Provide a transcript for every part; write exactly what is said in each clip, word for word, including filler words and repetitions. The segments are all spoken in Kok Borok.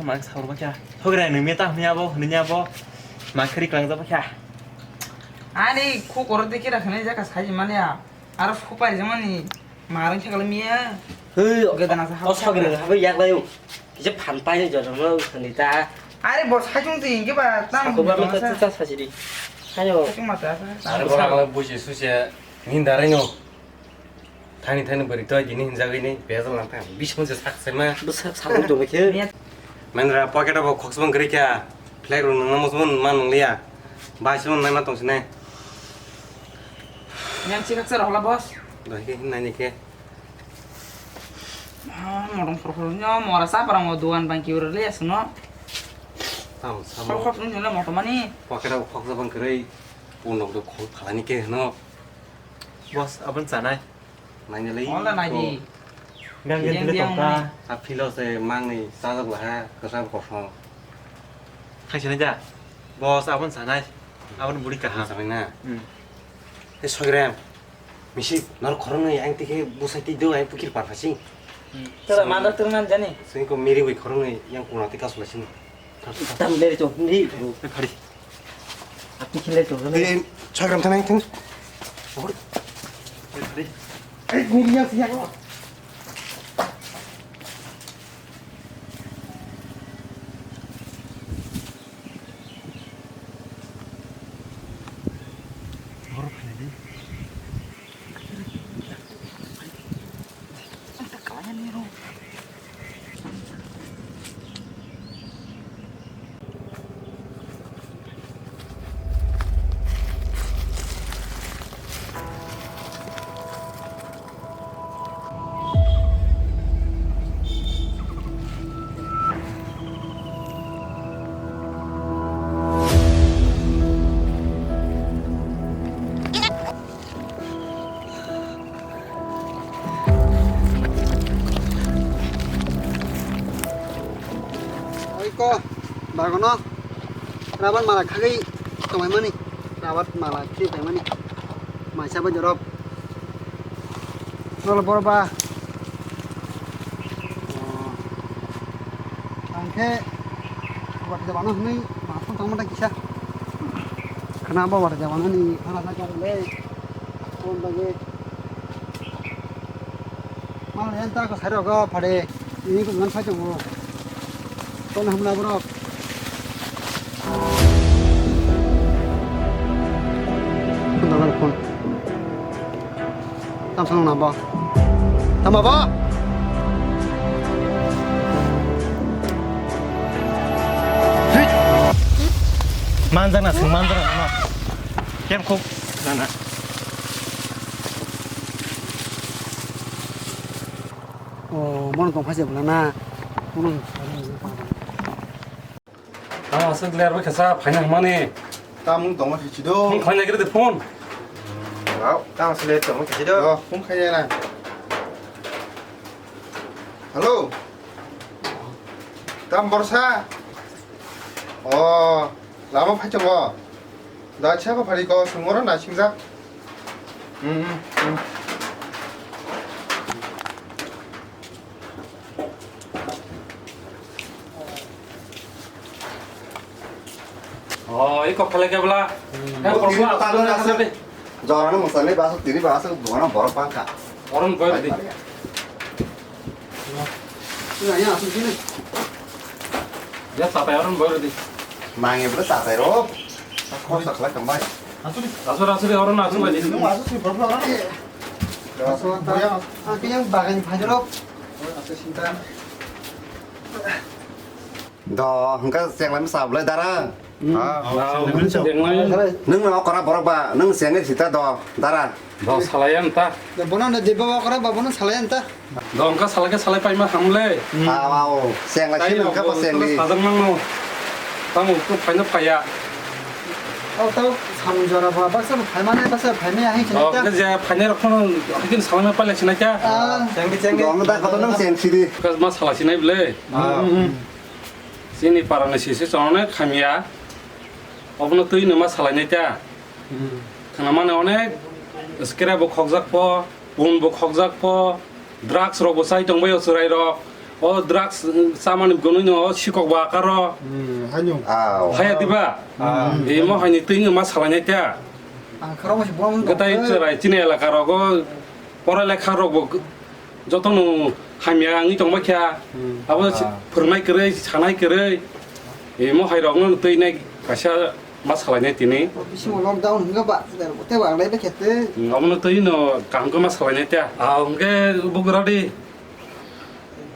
Mang salba kya. Hogra ni meta hnya bo, hnya bo. Makhri klang jaba kya. Ani khu koro de kira khne jaka sai mani ya. Aro khu pai jamani. Marang thakal miya. Hei, Gada nasa o hap sakni hap. Habai yak layo. Kisa phan pai ni jora mo khani ta. Are bo sai chung ti ke ba tam. Ko ba mo ta ta sa sidi. Hayo. Sai chung ma ta sa. Are bo ra buji su se. Nin darai no. Thani thani bari to jini hinjagwi ni bezal lang ta. Bis mo je sak se ma. Bwsak sak tong khe. Mendra pocket o bo khoksbong gri kya. Flag rung nang mo mon man nang liya. Bai se mon nai ma tong sine. Yang chikak sa rohla boss. Doi ke hin nai ni ke. Ah, modong phor phor nyo mora sa parang o duan bang kiur le asno. Tam samo. Khok khok nyo le moto mani. Pocket o khoksbong gri. Punok do khol phalani ke no. Boss, abon chanai. Nainali. Ola nai di. Yang yang yang tele yang tongka. Nai. A philo se mangni sajak laha, kwsa kosong. Thangsinai ja. Boss, abon sanai. Abon buri kaha. Sanai na. Hmm. He soigrem. Misi nor khorongni ang tikhe busai ti do ang pukir par phasing. Hmm. Tera mandar tera nan jani. Sing ko miri wi khorongni yang kuna ti kasulai sini. Tam le chok ni. Khari. Ati khile to le. Eh, chagram tanai thang. Khari. Eh, miri yang siya ko. Bor phai di. Oi ko, bagono rabar mala khagwi tongmani, rabar mala khagwi tongmani, maisa bai jorop. Nolo borba. Ang khe wati jabano hwnwi ma phone tangma da kisa. Khna bo wati jabano ni khana sa kong le. Phone bagwi. Ma le enta ko sari rogo phade. Ini ko man phai tongo. Ton hamna borok. Phone tangma phone. Tamo song nabo. Tamo bo. Manjak na sing manjak na no. Kem khuk na na. O, mono tong phai se bwla na. Mono. Tamo aswk ler bai khe sa phaina hwnmani. Tamo tongma khichi do. Phone khlaina giri de phone. Wow, tamo aswk ler tongma khichi do. Oh, phone khaina na. Hello. Tam borsa. Oh, lama phai chongo. Da chha ko phari ko sungoro na singjak. Hmm, hmm, hmm. Oh, iko phalai khe bwla. Hmm. Khe khorokma aswk aswk aswk. Jorano mwsani baswk tini baswk dogano borok bangkha. Oron boy rwdi. Ya, ya, aswk tini. Ya, satai oron boy rwdi. Mangi bwla satai ro. Khorsa khlai tongbai. Aswk di. Aswk aswk di oron aswk bai di. Nung aswk si borok ro. Aswk ta. Ang kiyang bagan phai ro. Aswk sinta. Do, hwnkha chenglaima sa bwlai dara. Hmm. Ah, ah, chenglaima sa. Nwng no okra borok ba, nwng chengwi sita do, dara. Do, salai ang ta. Do, bono no jeba okra ba, bono salai ang ta. Do, hwnkha salai khe salai paima hamle. Hmm. Ah, wow. Chengla tai sini hwnkha bo chengli. Sajak nang no. Tamo kok phaina phaya. Oh, tao samung jora ba, baksa bo phaimani, baksa phaimani ahai. Oh, sinai ta. Khe je phainai rok phano, hakin salai ma pailai sinai ta. Ah. Chengdi, chengdi. Do, nwng da koto nwng cheng sidi. Khe ma salai sinai bwle. Ah. Hmm, hmm. Chini parani sisi chongnai khamya, obono twi numa salainai ta. Hmm. Khwnamani onek scrap bo khokjak pho, pun bo khokjak pho, drugs rok bo chai tongbai o chwrai rok, O drugs, uh, chamani gwnwi no, o sikok ba karo. Hmm, haino. Aw. Haya diba? Ah. Imo haini twi no ma salainai ta. Ang kharo mo si bom. Gatai chwrai chini elaka rogo pora lekha rok bo joto no hamya wngwi tongma kha. Hmm. Abo si-, ah, phwrwngnai kwrwi, sanai kwrwi. Imo hai rok no twi nai kaisa ma salainai tini. Bisingo lockdown hwnga ba, tei ba ang lai ba khe tei. Hmm, abo no twi no kaham khe ma salainai ta. Ah, hwnkhe bugra di.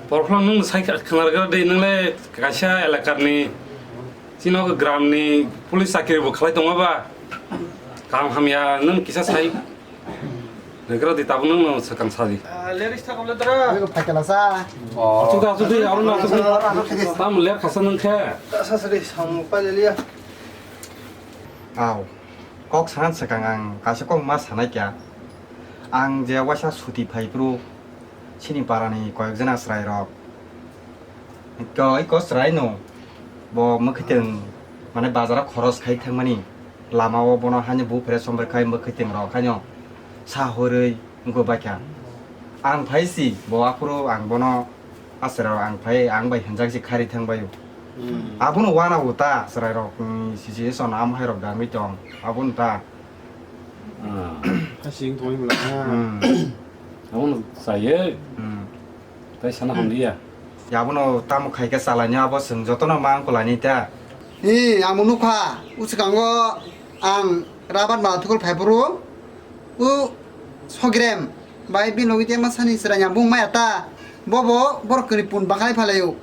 Porphla nwng sai kha-, khwnar gra di, nwng le kaisa elakar ni, chini o gram ni police chakri bo khlai tongma ba? Kaham hamya nwng kisa sai gra di, tabuk nwng no swkang sa di. Ah, leris thak le dra. Oi, phaikala sa. Oh. Achuk da, achuk di, aro na achuk di. Tam ler khasa nwng khe. Sa sa di, samung pa le liya. Aw, kok sanan swkang ang kaisa kok ma sanai kya. Ang je waisa suti phai phuru, chini para ni koyek jona chwrai rok. Ko, iko chwrai no. Bo mwkhwtwng, mane, bazar o khoros khai thangmani. Lama o bono haino buphre sombre khai mwkhwtwng rok haino sa hurwi wngwi baikha. Ang phai si, bo aphuru ang bono, a chwrai rok ang phai, ang bai hwnjak si khari thang bai o. Hmm. Abono wana o ta chwrai rok ni situation amo hai rok dangwi tong. Abono ta. Ah. Hasing thoi bwla ha. Hmm. Abono chaya. Hmm. Tai sana hamliya. Ya, abono tamo khai khe chalaini abo chwng jotono ma wngkulaini ta. Ee, amo nukha, uswkango ang rabat ma thukul phai phuru, u Sogrem bai bini logi tei masani chwrai ang bung maya ta, bobo borok kwrwi pun bakhai phalaio.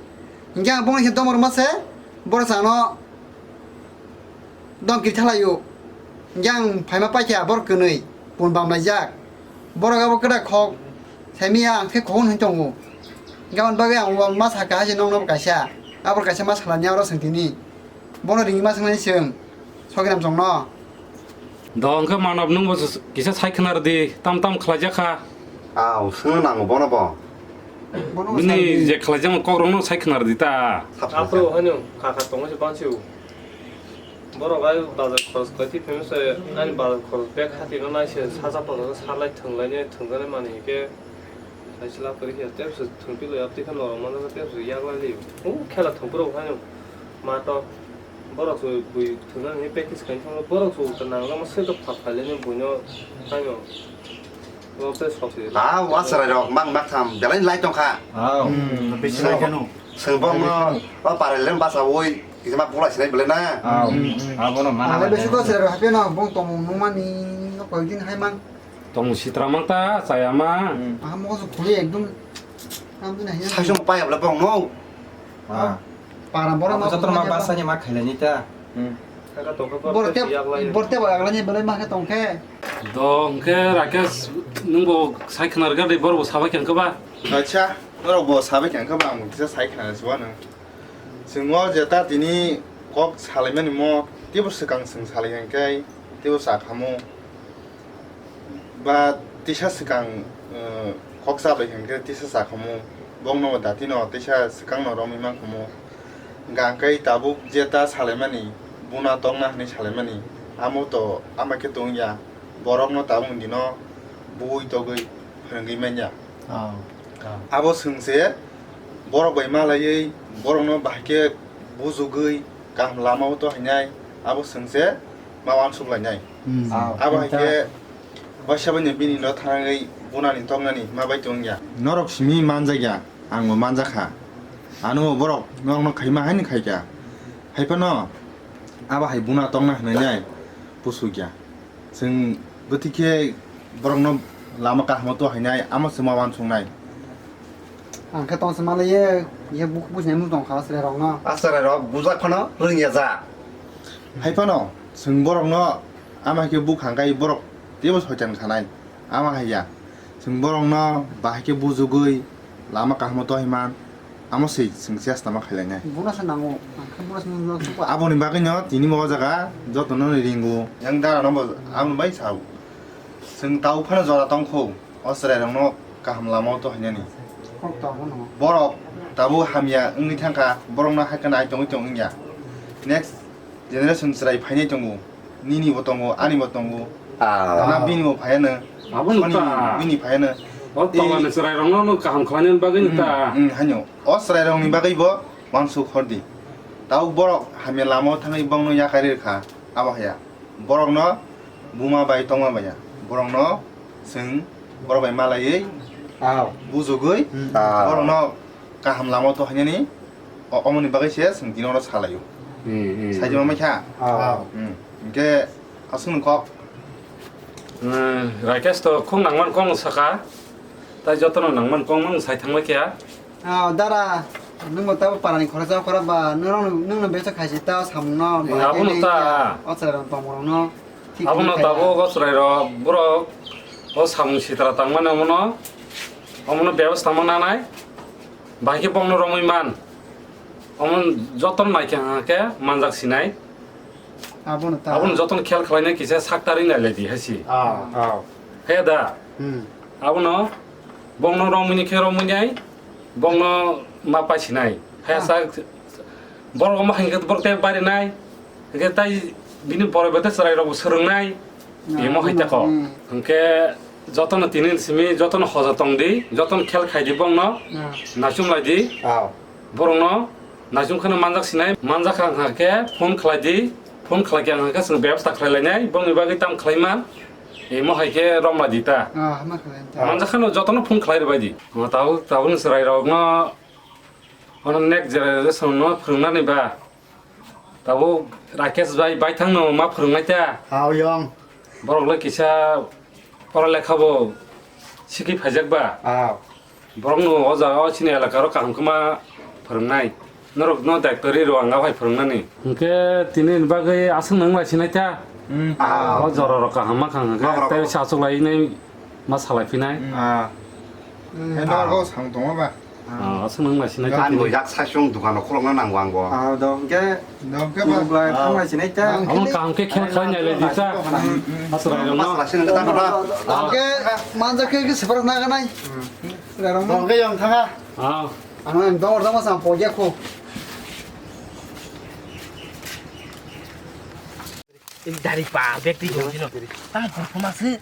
Hinkhe ang bongni khe domor mase, borok chano dom kiri thalaio. Hinkhe ang phaima paikha borok kwnwi, pun bamlaijak. Borok abo kwda khok saimiya ang khe khokon hwn tongo. Hinkhe aboni bagwi ang uang ma sakha haise nokno bo kaisa. Aboni kaisa ma salani aro swng tini. Bono ringwi ma swngnani swng. Soginam chwngno. Do hwnkhe manab nwngbo kisa sai khwna rwdi, tam tam khlaijakha. Aw, swngna nango bono bo. Bono bini sai je khlaijakma kokrokno sai khwna rwdi ta. Sap sap. Aphuru haino kha kha tongo se bansi o. Borok ai bazar khoros kwtwi phimse ani bazar khoros bag hati no nai se saja poro salai thwnglai ne thwngjaknai manwi hwnkhe. Hai se lab kwrwi khe tei se thwngpi loi aptwi khe norok manjakha tei se yaklai lio. O khela thwngphuru haino mato borok se bui thwngnani practice khaini thangma borok se ulta nangjak ma se to phak phai laini buino haino. Bo tei sok se. Ah, wa chwrai rok mang mak tham belai lai tongkha. Ah, hmm, bisi lai kheno. Swng bongno, o parai le basa oi, kisa ma pulai sinai belai na. Ah, hmm, abono mana. Ale besi ko se hape na bong tong nungmani no koi din hai mang. Tong sitra mang ta, chaya ma. Hmm. Ah, mo so khuli ekdom. Am din hai. Sai song pai abla bong no. Ah. Para bora ma jotor ma basa ni ma khailani ta. Hmm. Borte, borte ba aglani belai ma khe tongkhe. Do hwnkhe Rakesh, nwngbo sai khwna rwgadi, borokbo sabai khe hwnkhe ba? Acha, norokbo sabai khe hwnkhe ba, ang kisa sai khwna rwsibano. Chwng o jeta tini kok salaimani mo, teibo swkang chwng salai hwnkhe, teibo cha khamu. Ba tisa swkang, eh, khoksa bai hwnkhe tisa sakhamu, bongno datino tisa swkangno romwi mankhamu. Hwnkhe tabuk jeta salaimani, buna tongna hwnwi salaimani, amo to ama khe tongya, borokno tabuk dino bui togwi phwrwngwi manya. Oh. Abo swngse borok bai malaiwi borokno bahai khe bujugwi kaham lamao to hinai, abo swngse ma uansuk lainai. Hmm. Ah, abo hai khe waisa bai no bini no thangwi bunani toknani ma bai tongya. Norok simi manjakya, ang bo manjakha. Ano borok norok no khaima haini khaikha. Haiphano abo hai buna tongna hwnwi nai pusukya. Chwng bwtwi khe borokno lama kahamo to hainai, amo se ma uansuknai. Ang khe tongsa malaiye, ye buk bujinai mung tongkha chwrai rokno. A chwrai rok bujak phano rwngya ja. Hai phano chwng borokno ama khe buk hangkai borok teibo soitan khanai. Ama hai ya. Chwng borokno bahai khe bujugwi lama kahamo to haiman. Amo se chwng chesta ma khailainai. Bono se nango. Ang khe bono se nango. Aboni bagwino tini bo o jaga jotono ni ringo. Yang dara no bo aboni bai sao. Chwng tau phano jora tongkho. O chwrai rokno kaham lama o to hainani. Kok to abono. Borok tabuk hamya wngwi thangkha. Borokno hai kheno ai tongwi tong wngya. Next generation chwrai phainai tongo. Nini bo tongo, ani bo tongo. Ah. Ana bini bo phaiano. Abo nukha. Bini phaiano. O tongmani chwrairokno nwng kaham khlainani bagwi ta. Hmm, hmm, haino. O chwrairokni bagwi bo uansuk hordi. Tabuk borok hamya lamao thangwi bongno yakarwi rwkha, abo haya. Borokno buma bai tongma baiya. Borokno chwng borok bai malaiwi, ah, bujugwi, hmm, ah, borokno kaham lamao to hainani o-, omoni bagwi se chwng tini oro salaio. Hmm, hmm. Saijima mai kha? Ah. Hmm. Hinkhe aswkni kok. Hmm, Rakesh to khung nangman kong saka. Tai jotono nangman kong mang sai thangma kya? Ah, dara, nwng bo tabo parani khoroksa khorok ba, nwng, nwng no becha khaisi ta samung no, eh, ba abono khe ta. O chwrai rok tongmorok no. Abono tabuk o chwrairok borok o samung sitra tangmani omono, omono bebostha ma nanai, bahai khe bongno romwi man, omono jotono naikhe hwnka khe manjak sinai. Abono ta. Abono jotono khel khlainai kisa sak tarwi nailai di hai si. Ah, ah. He da. Hmm. Abono bongno romwini khe romwinai, bongno ma paisinai. He, ah, sak borok omo hai khe borok tei barinai. Hingke tai bini borok bai tei chwrai rok bo swrwngnai. Ah, timo hai tamo, tako. Hmm. Hingke jotono tini simi jotono hoja tong di, jotono khel khai di bongno. Ah. Nachum lai di. Ah. Borokno nachum kheno manjak sinai, manjak kha hingke phone khlai di, phone khlai khe hingke chwng bebostha khlai lainai, bongni bagwi tam khlai man. Imo hai khe rom lai di ta. Ah, hama khlai ta. Manjak kheno jotono phone khlai rwbai di. Tabuk, tabukni chwrai rokno, ono next generation no phwrwngnani ba. Tabuk Rakesh bai, baithang no ma phwrwngnai ta? Hao yong. Borok le kisa pora lekha bo sikhi phaijak ba? Hao. Borok no o jaga o chini elaka ro kaham khe ma phwrwngnai. Norok no daitw ri rw ang a phai phwrwngnani. Hwnkhe tini ni bagwi aswk nwng lai sinai ta? Hmm. Hao. O jora rok kaham ma khang khe tei sachuk lai nai ma salai phinai. Hmm. Ah. Heno bo sang tongo ba? Ah, aswk nwng naisinai khe. Ani bo yak saichung dukano khulokna nango ang bo. Ah, do hwnkhe. Do hwnkhe ba? Muklai thang naisinai ta. Omo kaham khe khel khai nailai di ta. Aswk rai rok no. Aswk rai sini ta kota. Hwnkhe manjak khe khe separate naganai. Rai rok no. Do hwnkhe yang thanga. Ah. Ang ang dongor dongor sam pogya kho. Dari pa bek di jong jino. Ta jong ma se.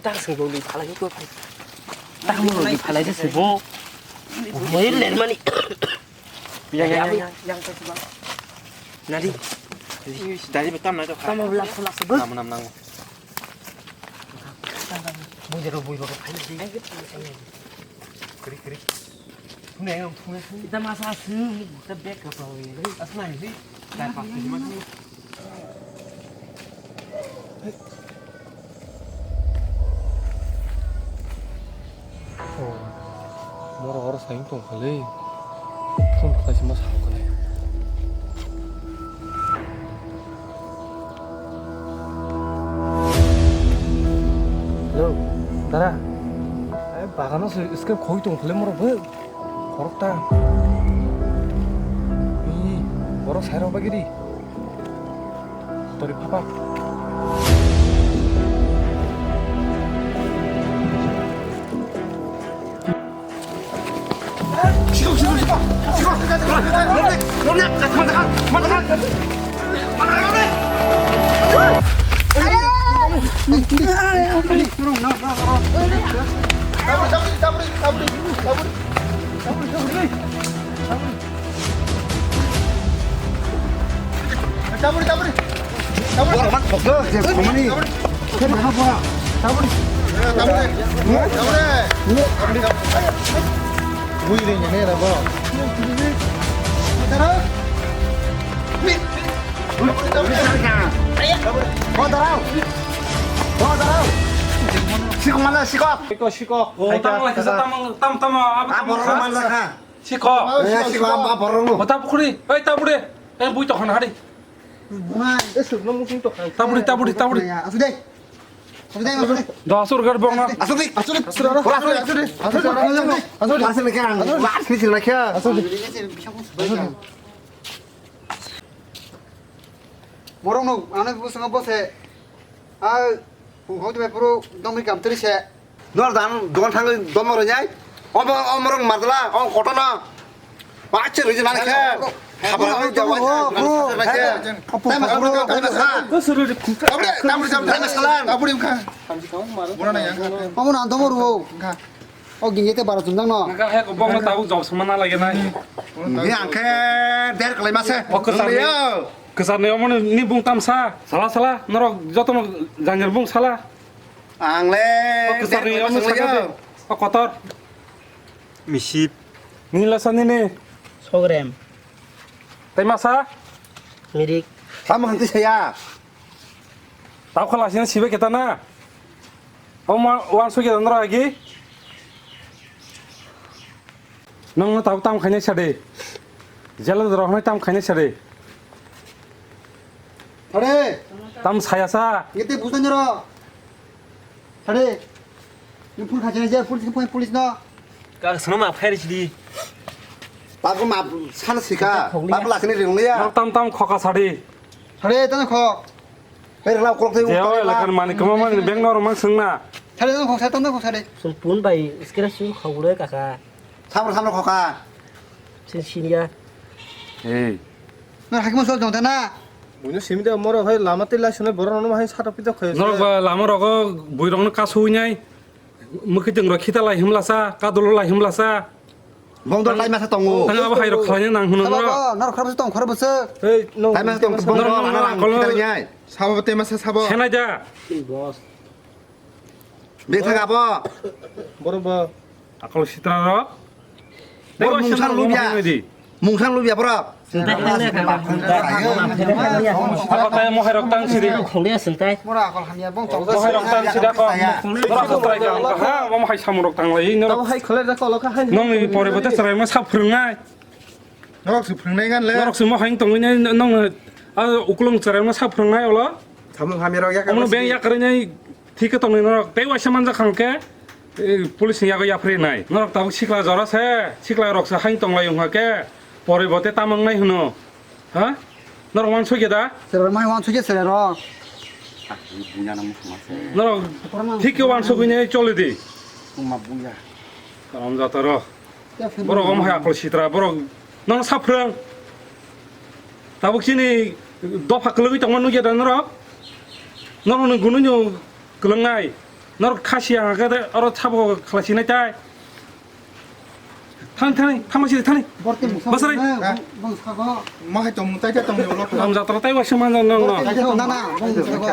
Ta sing jong di phalai ko phai. Ta mo di phalai de se bo. Mo ir ler mani. Yang yang yang yang ta ba. Nadi. Dari betam na to. Ta mo bla phalai se bo. Nam nam nam. Bui jero bui ro phai. Kri kri. Thunai ang thunai thunai. Kita masa asli, kita back ke bawah ini. Asli ini. Kita pasti di mana? Oh, moro oro saing tong kali. Phone khlai se ma sao kali. Hello, dara. Ai, bagano se iske khoi tong kali moro bo. Khorokta. Ih, borok sairok bagwi di. Tori phapa. Taburi, taburi. Taburi. Borok man thokgo, je khumani. Taburi. Khe bana bora. Taburi. Taburi. Taburi. Bui ring ne ra bo. Tara. Taburi, taburi. Bo darao. Bo darao. Sikok mana sikok? Sikok, sikok. Oh, tam lagi sa tam tam tam apa? Ah, borok man lakha. Sikho. Eh, sikho, ah, borok no. O ta pukhri, ei ta buri, ei bui tokhan hari. Wah, eh, sukno mukhung tokhan. Ta buri, ta buri, ta buri. Asu deh. Asu deh, asu deh. Do asur gar bong na. Asu deh, asu deh. Asu deh, asu deh. Asu deh, asu deh. Asu deh, asu deh. Asu deh, asu deh. Borok no, ano busung bose. Ah, hung hung tu puro dong mi kam teri se. Nor dan dogan thangwi domo rwnai. Omo omorok madla, o kotono. Bacha rwjak nani khe. Khabar rwi jawa. Tama sa, tama sa. Tabri, tabri, tabri. Tama sa lan. Tabri wngkha. Omo na domo rwo. Wngkha. O gini te bara chumjak no. Naka hai ko bokno tabuk job songma na lage nai. Ni ang khe der kalai ma se. O kwchar ni, kwchar ni omo ni bung tamsa. Sala sala norok joto no jangjal bung sala. Ang le o kwchar ni der kalai omo ma se saka yo. De. O kotor. Misip. Ni lasa ni ni. Sogrem. Tai masa? Mirik. Tamo hanti saya. Tau khala sini sibe kita na. O ma wan su kita nora agi. Nong no tau tam khainai sade. Jela doro hwnai tam khainai sade. Thare. Tam saya sa. Ngete busan jero. Thare. Ni phone khainai je police phone police no. Ka sono ma phairi sidi. Tago ma sana sika. Tago lakini ringlia. Tam tam khoka sadi. Thare tano khok. Hei, rwla ukolok tei je, ukolok oi, rwla. Lakan mani, kwma mani, bank no rwmang swngna. Sari no khoksa, tong no khoksa de. Chwng pun bai, skira su khoguloi kaka. Samro, samro khokha. Chwng siniya. Hei. No hakimo sol jong tana. Buino simi de moro hai lama tei lai sunai borok no hai sata pita khoi. Norok ba lama rogo buirok no kasui nai. Mwkhitwng rok khita lai himlasa, kadolo lai himlasa. Bongdor lai masa tongo. Tang abo hai rok khlaina nang hwno norok. Sabo, norok khoroksa tong khoroksa. Hei, no. Lai masa tong bongdor norok, ana norok nang akolo khita lai nyai. Sabo te masa sabo. Senai da. Boss. Bethak abo. Borok bo. Akol sitra rok. Borok mungsang lubya. Mungsang lubya borok. Ako tayo mo hai rok tang sidi. Mo hai rok tang sidi ako. Borok ako try ka ha, mo hai samung rok tang lai no. Nong ni pore bote chwrai ma sap phwrwngnai. Norok se phwrwngnai gan le. Norok se mo hai tongwi nai nong a uklung chwrai ma sap phwrwngnai olo. Samung hamya rok yak. Omo beng yak rinai. Thik khe tongnai norok tei waisa manjak kha hwnkhe, eh, police ni yago yapri nai. Norok tabuk sikla jora se, sikla rok se hain tonglai wngkha khe, pori bo tei tamo wngnai hwno. Ha? Norok wansukya da? Sere mai wansukya sere rok. Buya na mukhuma se. Norok thik khe wansugwi nai choli di. Kuma buya. Kalam jataro. Borok omo hai akol sitra, borok nono sa phrwng. Tabuk chini dopha kwlwgwi tongma nukya da norok? Norok ni gwnwi no kwlwngnai. Norok khasi ang khe oro sabo khlaisinai tai. Thani, thani, thangma sidi thani. Borte mungsa. Basari. Bung, bung sago. Ma hai tong tai tai tong ni ulo. Lam jatra tai waisa man nang no. Borte mungsa na na, bung sago.